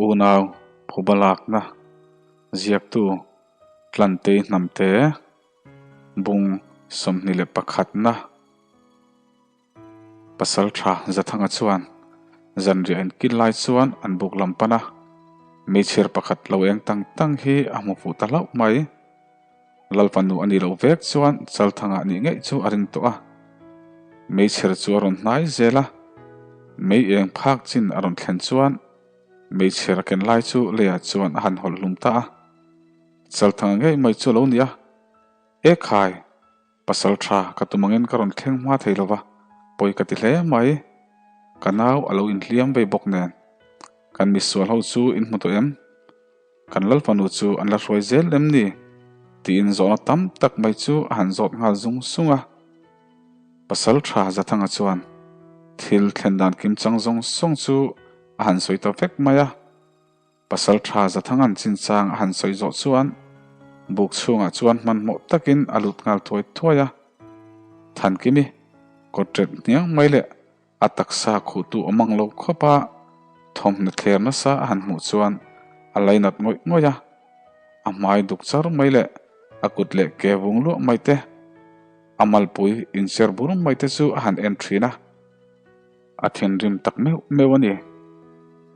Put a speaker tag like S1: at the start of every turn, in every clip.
S1: Unau phuba lakna ziaktu Tlantei Hnamte bung 21 na Pasal tha Zathanga chuan zanriah in kil lai chuan an buk lam pan a, meichher pakhat lo eng tang tang hi a hmu fuh ta hlauh mai. Lalfanu a nih loh vek chuan Chalthanga nih ngeih chu a ring tawh a. Meichher chu a rawn hnai zel a, mei eng phak chin a rawn thlen chuan meichher a ken lai chu leiah chuan a han hawlh hlum ta a. Chalthanga ngei mai chu a lo ni a, E khai! Pasal tha ka tum angin ka rawn thleng hma thei lova, pawi ka ti hle mai. Ka nau a lo inhliam vei bawk nen. Kan misual ho chu in hmu tawh em? Kan Lalfanu chu an la hruai zel em ni? Tiin zawhna tam tak mai chu a han zawt nghal zung zung a. Pasal tha Zathanga chuan thil thlen dan kim chang zawng zawng chu a han sawi ta vek mai a. Pasal tha Zathanga'n chinchang a han sawi zawh chuan buk chhungah chuan hmanhmawh takin a lut nghal thuai thuai a. Thankimi kawtret hniang mai leh A taksa khuhtu awm ang lo khawp a, thawmhnaw thler nasa a han hmuh chuan a lainat ngawih ngawih a. A hmai duk char mai leh a kut leh ke vung luah mai te, a malpui incher bur mai te chu a han en thin a. A thinrim tak meuh meuh a ni.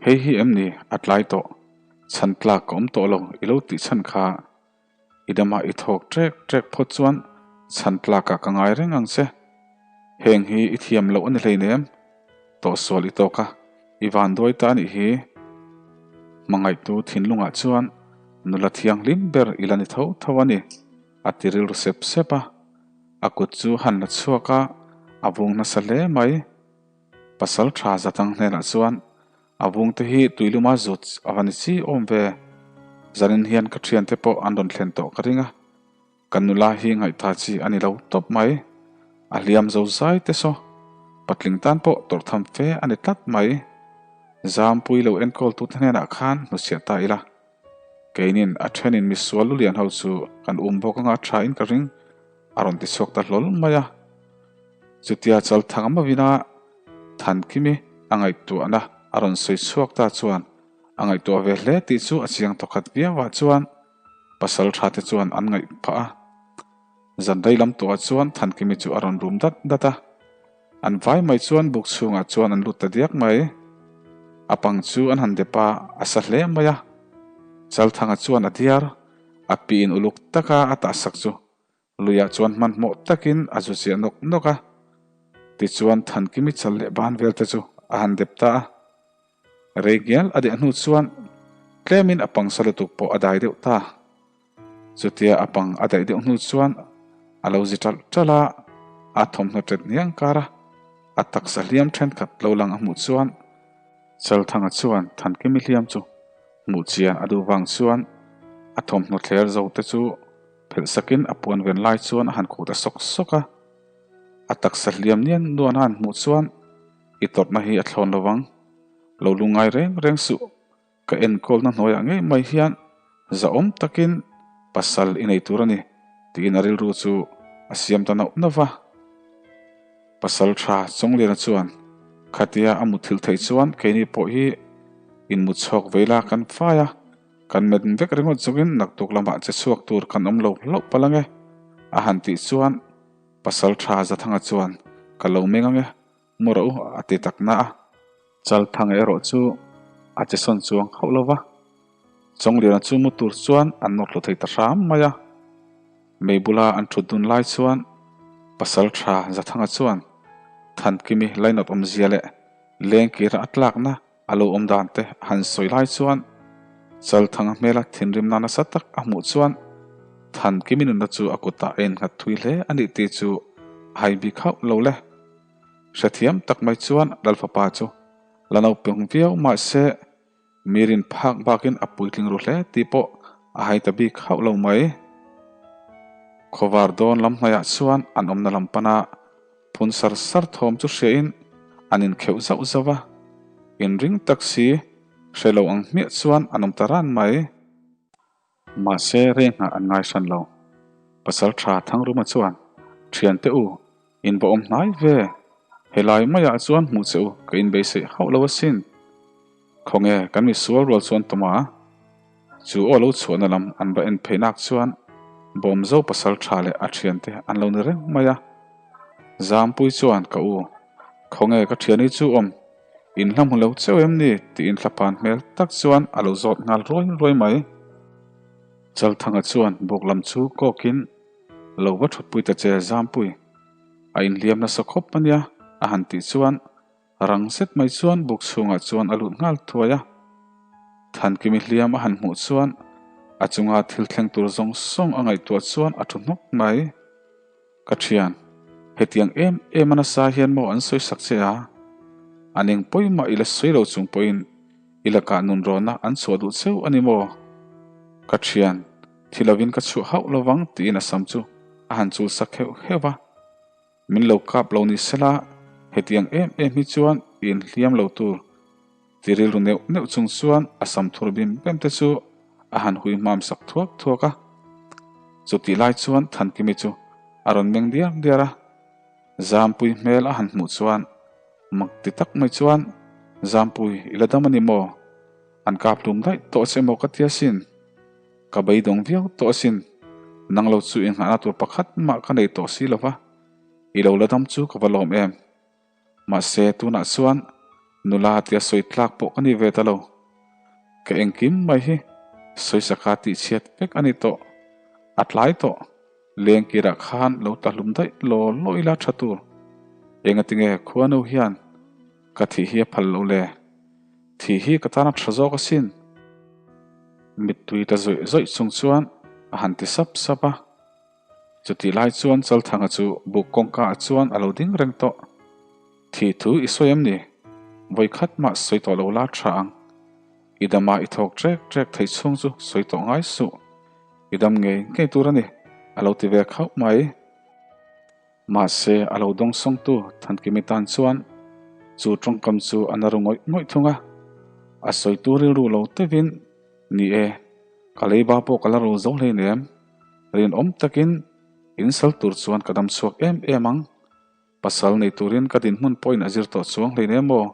S1: Hei hi em ni a tlai tawh, chhan tlak ka awm tawh lo i lo tih chhan kha. I dama i thawk trek trek phawt chuan chhan tlakah ka ngai reng ang che. Heng hi i thiam loh a ni hleinem. Tawhsual i tawk a, i van duai ta a nih hi. Hmangaihtu thinlungah chuan nula thianghlim ber i la ni tho tho a ni, a ti rilru sep sep a. A kut chu han la chhuak a, a vung nasa hle mai. Pasal tha zatang hnenah chuan A vungte hi tuiluma zut a va ni chi awm ve. Zanin hian ka thiante pawh an rawn thlen tawh ka ring a, kan nula hi ngaihta chi a ni lo tawp mai. A hliam zo zai te saw patling tan pawh tawrh tham fe a ni tlat mai. Zampui lo enkawltute hnenah khan hnuchhiah ta ila. Keinin a thenin misual lulian ho chu kan um bawk anga tha in ka ring a rawn ti chhuak ta hlawl mai a. Chutia Chalthanga mavina Thankimi a ngaihtuahna a rawn sawi chhuak ta chuan a ngaihtuah ve hle tih chu a chiang tawkhat viau ah chuan pasal tha te chuan an ngaih phah a. Zan rei lam tawhah chuan Thankimi chu a rawn rum dat dat a. An vai mai chuan buk chhungah chuan an lut ta diak mai. A pang chu an han dep a, a sa hle mai a. Chalthanga chuan a diar, a piin uluk taka a tahsak chu luiah chuan hmanhmawh takin a zu chiah nawk nawk a. Tichuan Thankimi chal leh ban vel te chu a han dep ta a. Rei ngial a deh hnu chuan tlemin a pang sa lutuk pawh a dai deuh ta. Chutia a pang a daih deuh hnu chuan a lo zi ṭalh ṭalh a, a thawmhnaw ṭet hniang kar a, a taksa hliam ṭhenkhat lo lang a hmuh chuan Chalthanga chuan Thankimi hliam chu hmuh chian a duh vang chuan a thawmhnaw thler zo te chu phelh sakin a puan ven lai chuan a han khuh ta sawk sawk a. A taksa hliam nian nuan a han hmuh chuan I tawrhna hi a thlawn lo vang, lo lungngai reng reng suh. Ka enkawlna hnuaiah ngei mai hian zahawm takin pasal i nei tur a ni tiin a rilru chu a siam ta nauh nauh va. Pasal tha Chawngliana chuan khatia a mutthilh theih chuan keini pawh hi inmut chhuak vei la kan fai a, kan met vek ringawt zawngin naktuk lamah che chhuak tur kan awm lo hlauh palh ange a han tih chuan Pasal tha Zathanga chuan ka lo meng ange Mu rawh u a ti tak na a. Chalthang erawh chu a che sawn chuang hauh lo va. Chawngliana chu mu tur chuan an nawr hlu thei ta hram mai a. Mei bula an thut dun lai chuan Pasal tha Zathanga chuan Thankimi lainawt awmzia leh lengkira a tlakna a lo awm dan te a han sawi lai chuan Chalthanga hmela thinrimna nasa tak a hmuh chuan Thankimi nunna chu a kutah a innghat thui hle a nih tih chu a hai bik hauh lo le. Hrethiam tak mai chuan Lalfapa chu la naupang viau mahse mi rin phak bakin a puitling ru hle tih pawh a hai ta bik hauh lo mai. Khawvar dawn lam hmaiah chuan an awmna lam pana phun sar sar thawm chu hriain an inkheuh zauh zauh a, inring tak si hre lo ang hmiah chuan an awm ta ran mai. Mahse, Renghah an ngai hran lo. Pasal tha Thangruma chuan, Thiante u, in va awm hnai ve. Helai maiah chuan hmuh che u ka inbeisei hauh lo asin. Khawnge kan misual rual chuan tum a? Chu aw lo chhuahna lam an va en phei nak chuan Bawmzo pasal tha leh a thiante an lo ni reng mai a. Zampui chuan ka u, khawnge ka thiani chu awm? In hla hmu lo cheu em ni? tiin thlapan hmel tak chuan a lo zawt nghal ruai ruai mai. Chalthanga chuan buk lam chu kawkin lo va thutpui ta che Zampui, a inhliam nasa khawp ania a han tih chuan Rang zet mai chuan buk chhungah chuan a lut nghal thuai a. Thankimi hliam a han hmuh chuan a chunga thil thleng tur zawng zawng a ngaihtuah chuan a thu hnawk mai. Ka thian, hetiang em em a nasa hian maw an sawi sak che a? An eng pawimah i la sawi lo chung pawhin i lakah nunrawna an chhuah duh cheu a ni maw? Ka thian, thi lovin ka chhuah hauh lovang tiin a sam chu a han chul sak heuh heuh a. Min lo kap lo ni sela, hetiang em em hi chuan i inhliam lo tur ti rilru neuh neuh chung chuan a sam thur bim bem te chu a han hui hmam sak thuak thuak a. Chutih lai chuan Thankimi chu a rawn meng diar diar a, Zampui hmel a han hmuh chuan mak ti tak mai chuan, Zampui, i la dam a ni maw? An kap hlum daih tawh che maw ka ti asin. Ka beidawng viau tawh asin, nang lo chu inghahna tur pakhat mah ka nei tawh si lova, i lo la dam chu ka va lawm em. Mahse tunah chuan nula tia sawi tlak pawh ka ni ve ta lo. Ka engkim mai hi sawisaka tihchhiat vek a ni tawh. A tlai tawh, lengkirah khan lo tla hlum daih law law ila tha tur. Engatinge khuanu hian ka thih hi a phal lo le? Thih hi ka tan a tha zawk asin. Mittui ta zawih zawih chung chuan a han ti sap sap a. Chutih lai chuan Chalthanga chu buk kawngka ah chuan a lo ding reng tawh. Thih thu i sawi em ni? Vawi khat mah sawi tawh lo la tha ang. I dama i thawk trek trek theih chhung chu sawi tawh ngai suh. I dam ngei ngei tur a ni, a lo ti ve khauh mai. Mahse, a lo dawngsawngtu Thankimi tan chuan chu tawngkam chu a na ru ngawih ngawih thung a. A sawitu rilru lo tevin, Ni e, ka leiba pawh ka la ro zo hleinem. Rinawm takin insal tur chuan ka dam chhuak em em ang. Pasal nei turin ka dinhmun pawhin a zir tawh chuang hleinem aw.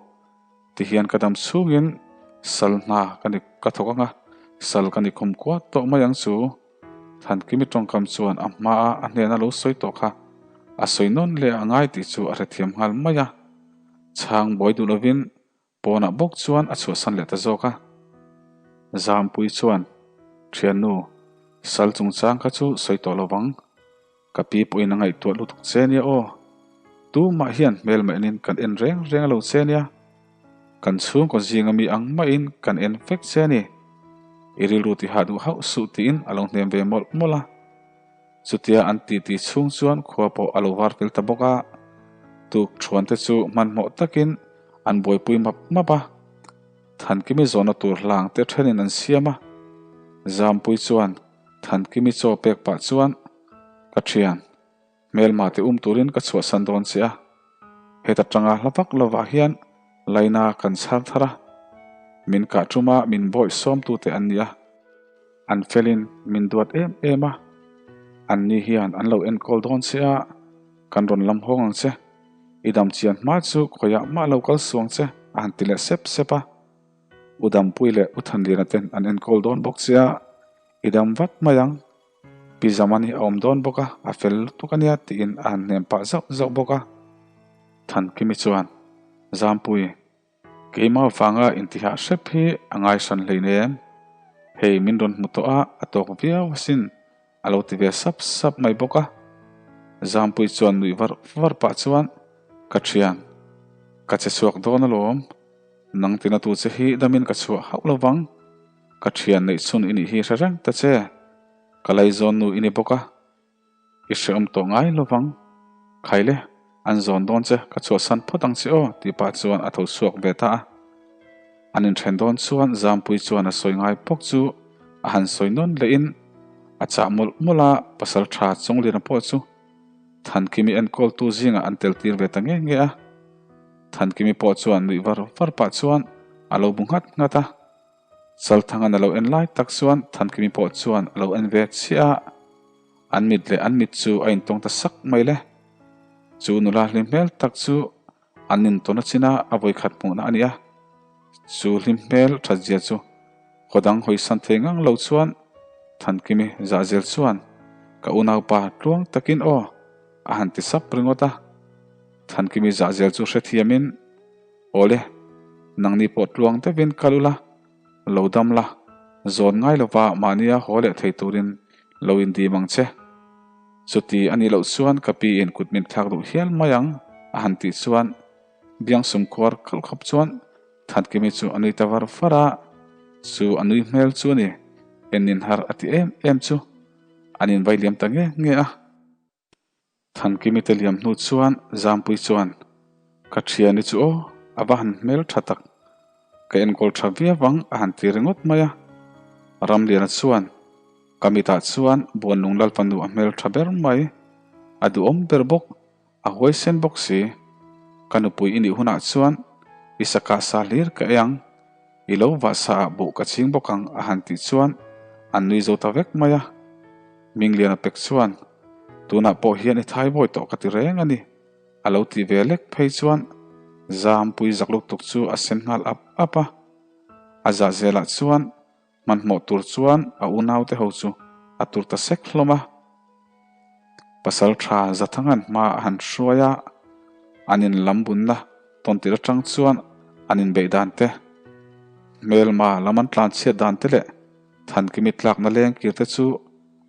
S1: Tihian ka dam chhungin sal hna ka ni ka thawk ang a, sal ka ni khum kuat tawh mai ang chu. Thankimi tawngkam chuan a hmaa a hnena lo sawi tawh kha a sawi nawn leh a ngai tih chu a hrethiam nghal mai a. Chhang buai duh lovin pawnah bawk chuan a chhuahsan leh ta zawk a. Zampui chuan, Thiannu, sal chungchang kha chu sawi tawh lovang. Ka pi pawhin a ngaihtuah lutuk che nia aw. Tumah hian hmelmah enin kan en reng reng a lo che nia. Kan chhungkaw zinga mi ang mahin kan en vek che a ni. I rilru ti hah duh hauh suh tiin a lo hnem ve mawlh mawlh a. Chutia an titi chhung chuan khua pawh a lo var fel ta bawk a. Tuk thuante chu hmanhmawh takin an buaipui map map a. Thankimi zawhna tur hlang te thenin an siam a. Zampui chuan Thankimi chaw pek pah chuan, Ka thian, hmelma te um turin ka chhuahsan dawn che a. Heta tanga hla vak lovah hian laina kan chhar thar a. Min kah tuma min bawih sawmtute an ni a. An felin min duat em em a. Anni hian an lo enkawl dawn che a, kan rawn lam hawng ang che. I dam chian hma chu khawiah mah lo kal suang che, a han ti leh sep sep a. U Dampui leh U Thanliana ten an enkawl dawn bawk che a, i dam vat mai ang. Pi Zamani a awm dawn bawk a, a fel lutuk a nia tiin a han hnem pah zauh zauh bawk a. Thankimi chuan, Zampui, keimah vanga intihah hrep hi a ngaihsan hleinem. Hei min rawn hmu tawh a, a tawk viau asin, a lo ti ve sap sap mai bawk a. Zampui chuan nuih var var pah chuan, Ka thian, ka che chhuak dawn alawm. Nang tina tu che hi damin ka chhuah hauh lo vang. Ka thian neih chhun i nih hi hre reng ta che. Ka laizawn nu i ni bawk a, i hrehawm tawh ngai lo vang. Khaile, an zawn dawn che, ka chhuahsan phawt ang che aw, tih pah chuan a tho chhuak ve ta a. An inthen dawn chuan Zampui chuan a sawi ngai bawk chu a han sawi nawn lehin a chah mawlh mawlh a, pasal tha Chawngliana pawh chu Thankimi enkawltu zingah an tel tir ve ta nge nge a. Thankimi pawh chuan nuih var var pah chuan a lo bu nghat nghat a. Chalthangan a lo en lai tak chuan Thankimi pawh chuan a lo en ve chiah a. An mit leh an mit chu a intawng ta sak mai le. Chu nula hlim hmel tak chu an intawn a chin a, a vawikhat hmuhna a ni a. Chu hlim hmel that zia chu khaw dang hawisan thei ngang lo chuan Thankimi zahzel chuan ka unaupa tluang takin aw a han ti sap ringawt a. Thankimi zahzel chu hrethiamin Awle, nangni pawh tluang deuhin kal ula, lo dam la, zawn ngai lova mahnia haw leh thei turin lo indim ang che. Chuti a nih loh chuan ka pi in kut min thlak duh hial mai ang a han tih chuan Biangsum khuar khalh khawp chuan Thankimi chu a nui ta var var a, chu a nui hmel chu a ni, en in har a ti em em chu an invai liam ta nge nge a. Thankimi te liam hnu chuan Zampui chuan, Ka thiani chu aw, a va han hmel tha tak. Ka enkawl tha viau ang a han ti ringawt mai a. Ramliana chuan, Ka mitah chuan Buanlung Lalfanu a hmel tha ber mai. A duhawm ber bawk, a huaisen bawk si. Ka nupui i nih hunah chuan i sakah sa hlir ka ei ang. I lo vah sa ah buh ka ching bawk ang a han tih chuan an nui zo ta vek mai a. Mingliana pek chuan, Tunah pawh hian i thaibawi tawh ka ti reng a ni a lo ti ve lek phei chuan Zampui zak lutuk chu a sen nghal ap ap a. A zah zelah chuan Hmanhmawh tur chuan a unaute ho chu a tur ta sek hlawm a. Pasal tha Zathangan hma a han hruai a, an in lam bunna tawntir atang chuan an inbeih dan te, hmelma lam an tlanchhiat dan te leh Thankimi tlakna lengkir te chu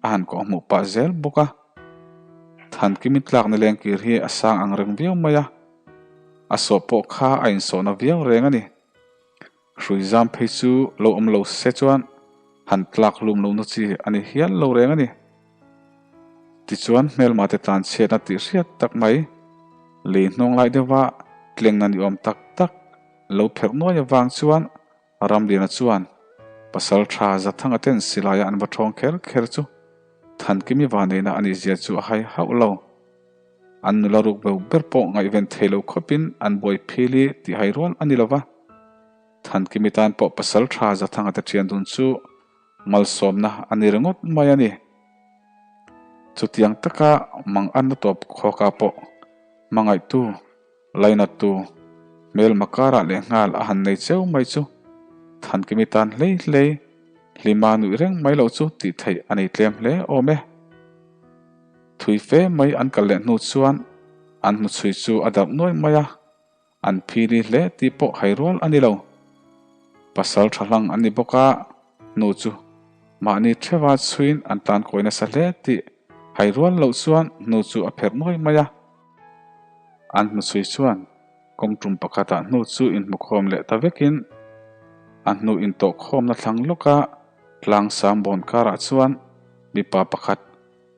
S1: a han kawhhmuh pah zel bawk a. Thankimi tlakna lengkir hi a sang ang reng viau mai a, a sawh pawh kha a insawhna viau reng a ni. Hrui zam phei chu lo awm lo se chuan han tlak hlum lohna chi a ni hial lo reng a ni. Tichuan hmelma te tlan chhiatna tih hriat tak mai, lei hnawng lai deuha tlengna ni awm tak tak lo pherh nuai avang chuan Ramliana chuan pasal tha Zathanga ten silaia an va thawng kher kher chu Thankimi vaneina a nih zia chu a hai hauh lo. An nula ruk bo ber pawh ngaihven thei lo khawpin an buai phil i tih hai rual a ni lo va. Thankimi tan pawh pasal tha Zathanga te thian dun chu malsawmna a ni ringawt mai a ni. Chutiang taka mang anna tawp khawka pawh hmangaihtu, lainattu, hmelma karah leh nghal a han nei cheu mai chu Thankimi tan hlei hlei hlima nuih reng mai loh chu tih theih a nei tlem hle awm e. Thui fe mai an kal leh hnu chuan an hnuchhui chu a darh nuai mai a, an phili hle tih pawh hai rual a ni lo. Pasal tha hlang an ni bawk a, hnu chu mahni theuha chhuiin an tan kawi nasa hle tih hai rual loh chuan hnu chu a pherh nuai mai a. An hnuchhui chuan kawng tum pakhatah hnu chu inhmukhawm leh ta vekin a hnu intawhkhawmna thlang lawka tlang sang bawn karah chuan mipa pakhat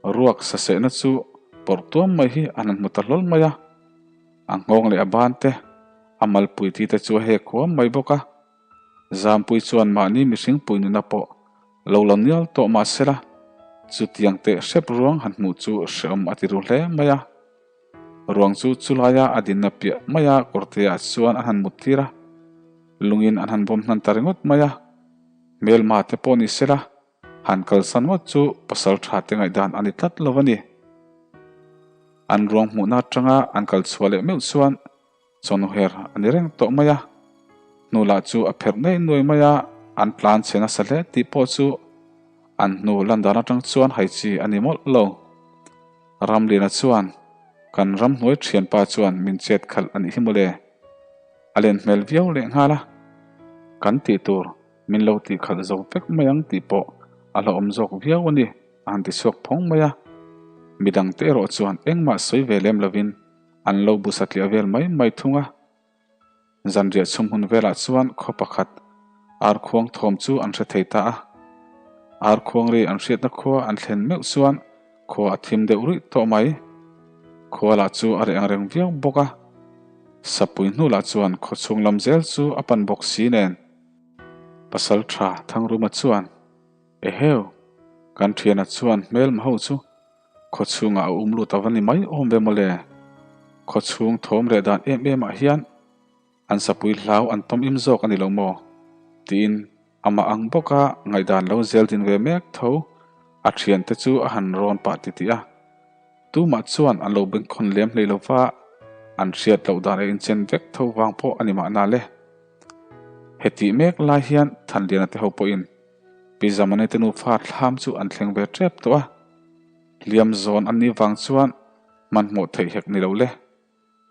S1: Ruak sasehna chu pawrh tuam mai hi an han hmu ta hlawl mai a, a nghawng leh a ban te, a malpui ti te chu a hek huam mai bawk a. Zampui chuan mahni mihring pui nuna pawh lo la nial tawh mah sela, chutiang teh hrep ruang han hmuh chu hreawm a ti ru hle mai a. Ruang chu chulaia a dinna piah maia kawrteah chuan an han mut tir a, lungin an han bawm hnan ta ringawt mai a, hmelma te pawh ni sela, Han kalsan ngawt chu pasal tha te ngaihdan a ni tlat lo a ni. An ruang hmuhna atanga an kal chhuah leh meuh chuan chawhnuher a ni reng tawh mai a. Hnu lah chu a pherh nuai nuai mai a, an tlan chhe nasa hle tih pawh chu an hnu lan dan atang chuan hai chi a ni mawlh lo. Ramliana chuan kan ramhnuai thianpa chuan min chet khalh a nih hi mawle. A len hmel viau lehnghal a, kan tih tur Min lo tih khalh zo vek mai ang tih pawh a la awm zawk viau a ni, a han ti chhuak phawng mai a. Midangte erawh chuan engmah sawi ve lem lovin an lo bu satliah vel mai mai thung a. Zanriah chhum hun velah chuan khaw pakhat arkhuang thawm chu an hre thei ta a. Arkhuang ri an hriatna khua an thlen meuh chuan Khua a thim deuh ruih tawh mai. Khua lah chu a reh ang reng viau bawk a. Sapui hnu lah chuan khaw chhung lam zel chu a pan bawk si nen. Pasal tha Thangruma chuan, Eheu, kan thiana chuan hmelma ho chu khaw chhungah a um lut a va ni mai awm ve mawle. Khaw chhung thawm reh dan em em ah hian an sapui hlau an tawm im zawk a ni lo maw? tiin Amah ang bawka ngaihdan lo zel din ve mek tho, a thiante chu a han rawn pah titih a. Tumah chuan an lo bengkhawn lem hlei lova, an hriat loh dan a inchen vek tho vang pawh a ni mahna le. Hetih mek lai hian Thanliana te ho pawhin Pi Zamani te nufa thlam chu an thleng ve tep tawh a. Hliam zawn an nih vang chuan hmanhmawh theih hek ni lo le.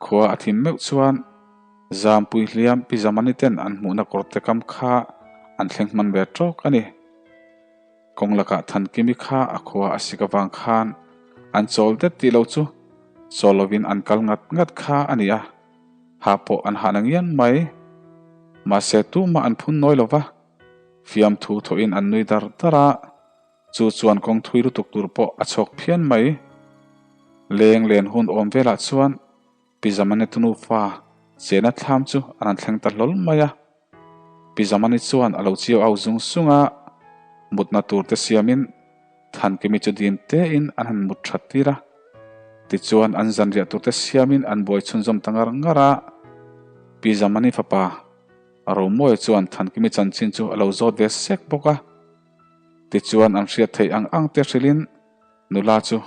S1: Khua a thim meuh chuan Zampui hliam Pi Zamani ten an hmuhna kawr te kam kha an thleng hman ve tawk a ni. Kawng lakah Thankimi kha a khua a sik avang khan an chawl det tih lo chu chawl lovin an kal ngat ngat kha a ni a, hah pawh an hah na ngian mai. Mahse tumah an phun nawi lo va, fiamthu thawhin an nui dar dar a, chu chuan kawng thui lutuk tur pawh a chhawk phian mai. Leng len hun awm velah chuan Pi Zamani tunufa chena thlam chu an han thleng ta hlawl mai a. Pi Zamani chuan a lo chiau au zung zung a, mutna tur te siamin Thankimi chu dim tein an han mut that tir a. Tichuan an zanriah tur te siamin an buai chhunzawm ta ngar ngar a. Pi Zamani fapa Romawia chuan Thankimi chanchin chu a lo zawt ve sek bawk a. Tichuan an hriat theih ang ang te hrilhin nula chu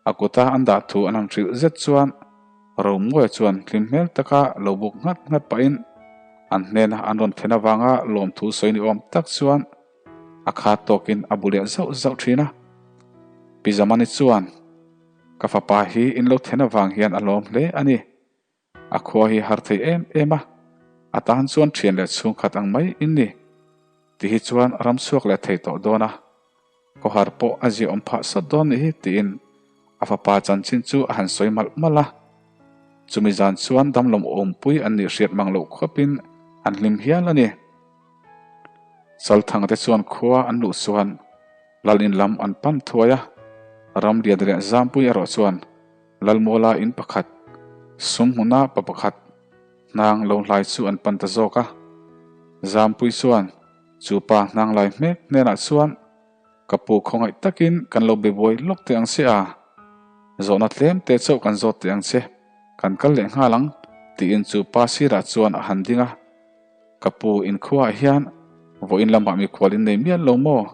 S1: A kuta an dah thu an han hrilh zet chuan Romawia chuan hlim hmel taka lo buk nghat nghat pahin an hnena an rawn then avanga lawmthu sawi ni awm tak chuan a khat tawkin a bu leh zauh zauh thin a. Pi Zamani chuan, Ka fapa hi in lo then avang hian a lawm hle a ni. A khua hi har thei em em a, a tan chuan thian leh chhungkhat ang mai in ni. Ti hi chuan ram chhuak leh thei tawh dawn a, khawhar pawh a ziaawm phah sawt dawn nih hi tiin a fapa chanchin chu a han sawi malh malh a. Chumi zan chuan damlawm awmpui an nih hriat mang loh khawpin an hlim hial a ni. Chalthanga te chuan khua an luh chuan Lal in lam an pan thuai a, Ramlian leh Zampui erawh chuan Lalmuala in pakhat, sum hmuna pa pakhat hnang lo hlai chu an pan ta zawk a. Zampui chuan chu pa hnang lai hmek hnenah chuan, Ka pu khawngaih takin kan lo be buai lawk teh ang che a, zawhna tlem te chauh kan zawt teh ang che, kan kal leh nghal ang, tiin chu pa sirah chuan a han ding a. Ka pu inkhuaah hian vawiin lamah mikhual in nei mial lo maw?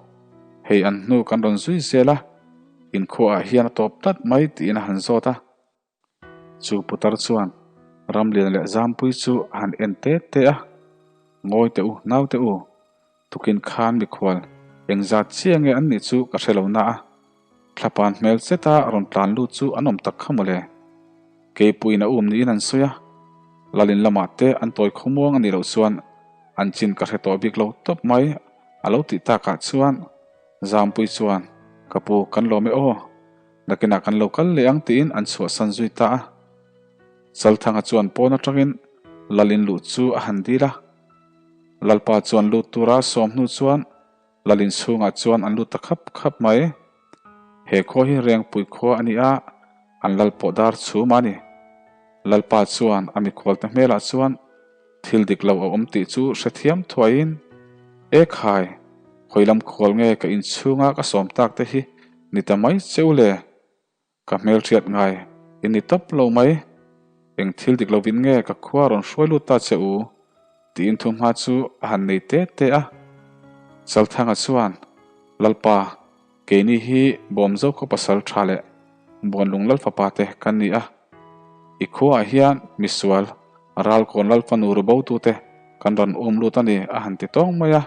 S1: Hei an hnu kan rawn zui zel a, inkhuaah hian a tawp tlat mai tiin a han zawt a. Chu putar chuan Ramlian leh Zampui chu a han en te te a, Ngawi teh u, naute u, tukin khan mikhual engzat chiah nge an nih chu ka hre lo na a, Thlapan hmel zeta rawn tlan lut chu an awm tak kha mawle. Keipuiin a um niin an sawi a, Lalin lamah te an tawi khawmuang a nih loh chuan an chin ka hre tawh bik lo tawp mai a lo tih takah chuan Zampui chuan Ka pu kan lawm e aw, nakinah kan lo kal leh ang tiin an chhuahsan zui ta a. Chalthanga chuan pawn atangin Lalin luh chu a han dil a, Lalpa chuan lut tura sawm hnu chuan Lalin chhungah chuan an lut ta khap khap mai. He khua hi Rengpui khua a ni a, an lal pawh dar chhum a ni. Lalpa chuan a mikhualte hmelah chuan thil dik lo a awm tih chu hrethiam thuaiin, E khai, khawi lam khual nge ka inchhunga ka sawm tak te hi ni ta mai che u le? Ka hmelhriat ngai i ni tawp lo mai. Eng thil dik lovin nge ka khua rawn hruai lut ta che u? tiin thuhma chu a han nei te te a. Chalthanga chuan, Lalpa, keini hi Bawmzo khaw pasal tha leh Buanlung Lalfapa te kan ni a. I khuaah hian misual, ralkawn Lalfanu rubotute kan rawn um lut a ni a han ti tawng mai a.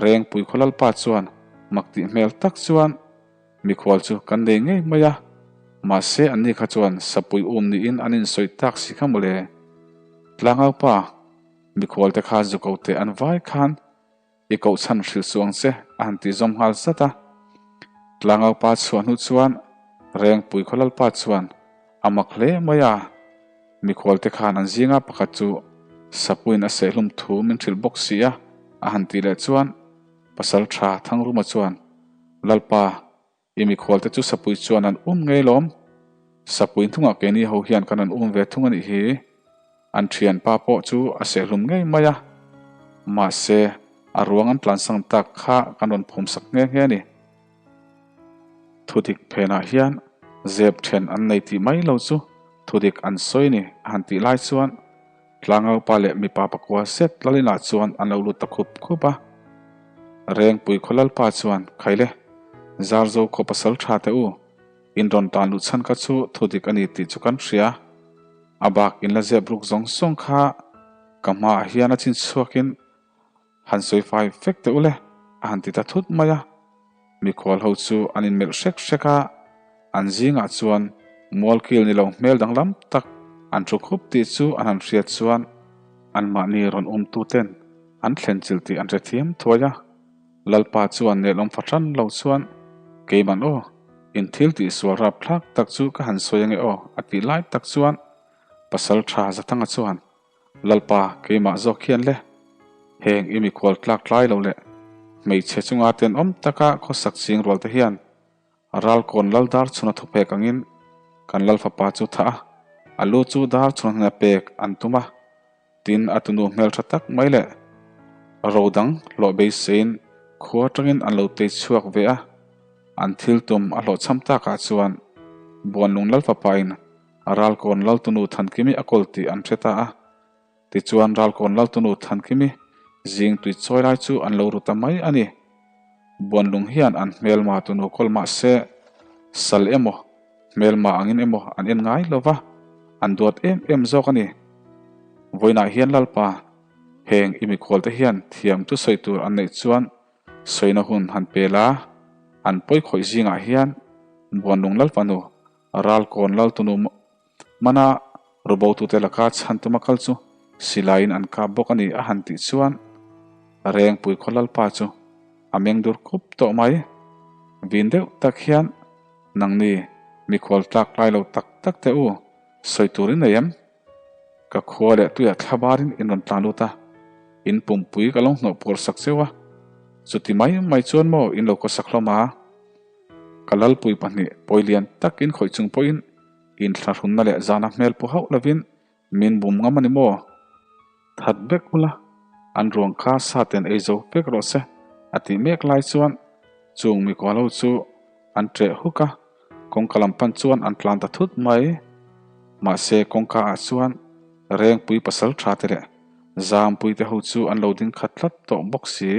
S1: Rengpui khaw Lalpa chuan mak tih hmel tak chuan, Mikhual chu kan nei ngei mai a, mahse anni kha chuan sapui um niin an insawi tak si kha mawle. Tlangaupa, mikhual te kha zu ko teh an vai khan i koh chhan hrilh suh ang che a han ti zawm nghal zat a. Tlangaupa chhuah hnu chuan Rengpui khaw lalpa chuan a mak hle mai a, mikhual te khan an zinga pakhat chu sapuiin a sehhlum thu min hrilh bawk si a a han tih leh chuan Pasal tha Thangruma chuan Lalpa, i mikhualte chu sapui chuan an um ngei lawm. Sapui hnungah keini ho hian kan rawn um ve thung a nih hi. An thianpa pawh chu a sehlum ngei mai a. Mahse, a ruang an tlansang tak kha kan rawn phumsak nghe nghe a ni. Thudik phenah hian zep then an nei tih mai lo chu thudik an sawi ni a han tih lai chuan Tlangaupa leh mipa pakua zet Lalinah chuan an lo lut ta khup khup a. Rengpui khaw Lalpa chuan, Khaile, Zarzo khaw pasal tha teh u, in rawn tan luh chhan kha chu thu dik a ni tih chu kan hria. A bak in la zep ruk zawng zawng kha ka hmaah hian a chin chhuakin. Han sawi fai vek teh u le, a han ti ta thut mai a. Mikhual ho chu an inmelh hrek hrek a, an zingah chuan mualkil ni lo hmel danglam tak an thu khup tih chu an han hriat chuan anmahni rawn umtuten an thlen chilh tih an hre thiam thuai a. Lalpa chuan nelawm fahran lo chuan, Keiman aw, in thil tih sual rap thlak tak chu ka han sawi ange aw a tih lai tak chuan Pasal tha Zathanga chuan, Lalpa keimah zawk hian le, heng i mikhual tlak tlai lo leh hmeichhe chunga tenawm taka khawsak ching rual te hian Ralkawn lal dar chhuna thupek angin kan lal fapa chu thah a, a lu chu dar chhuna hnena pek an tum a. Tin, a tunu hmeltha tak mai leh ro dang hlawh beiseiin khua atangin an lo tei chhuak ve a, an thil tum a hlawhchham takah chuan Buanlung Lalfapain Ralkawn Laltunu Thankimi a kawl tih an hre ta a. Tichuan Ralkawn Laltunu Thankimi zing tui chawi lai chu an lo ru ta mai a ni. Buanlung hian an hmelma tunu kawl mah se sal emaw Hmelma angin emaw an en ngai lo va, an duat em em zawk a ni. Vawiinah hian Lalpa, heng i mikhualte hian thiam chu sawi tur an neih chuan sawina hun han pe la, an pawi khawih zingah hian Buanlung Lalfanu, Ralkawn Laltunu mana rubotute laka chhan tuma kal chu silaiin an kap bawk a ni a han tih chuan Rengpui khaw Lalpa chu a meng dur khup tawh mai. Vin deuh tak hian Nangni, mikhual tlak lai lo tak tak teh u, sawi tur in nei em? Ka khua leh tuiah thla barin in rawn tlan lut a, in pumpui ka lo hnawh puar sak cheu a, chuti mai mai chuan maw in lo kawsak hlawm a? Ka lalpui pahnih pawi lian tak in khawih chung pawhin inthlahrunna leh zana hmel pu hauh lovin Min bum ngam a ni maw? That vek ula, an ruang kha sa ten ei zo vek rawh se, a tih mek lai chuan chung mikua lo chu an ṭeh huk a, kawngka lam pan chuan an tlan ta thut mai. Mahse kawngka ah chuan Rengpui pasal ṭha te leh Zampui te ho chu an lo ding khat tlat tawh bawk si.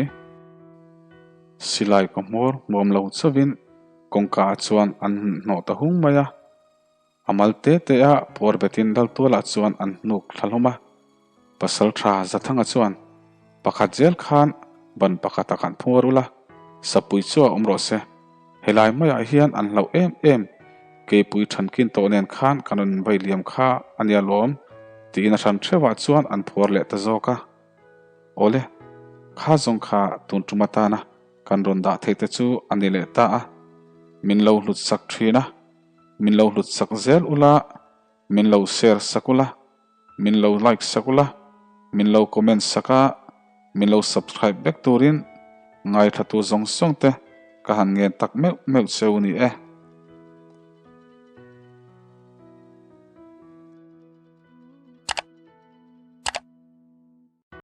S1: Silai kaw hmawr hmuam lo chauhin kawngka ah chuan an hnawh ta hung mai a. A mal te te a puar betin lal tualah chuan an hnuk thla hlawm a. Pasal tha Zathanga chuan, Pakhat zel khan ban pakhat a kan phuar ula, sapui chu a awm rawh se. Helai maiah hian an hlauh em em, keipui thankin tawh nen khan kan rawn vai liam kha a nia lawm, tiin a hran theuhah chuan an phuar leh ta zawk a. Awle, kha zawng kha tun tum atana kan rawn dah theih te chu a ni leh ta a, min lo hlut sak thin a. Min lo hlut sak zel ula, min lo share sak ula, min lo like sak ula, min lo comment sak a, min lo subscribe vek turin ngaithla tu zawng zawng te ka han ngen tak meuh meuh cheu ni e.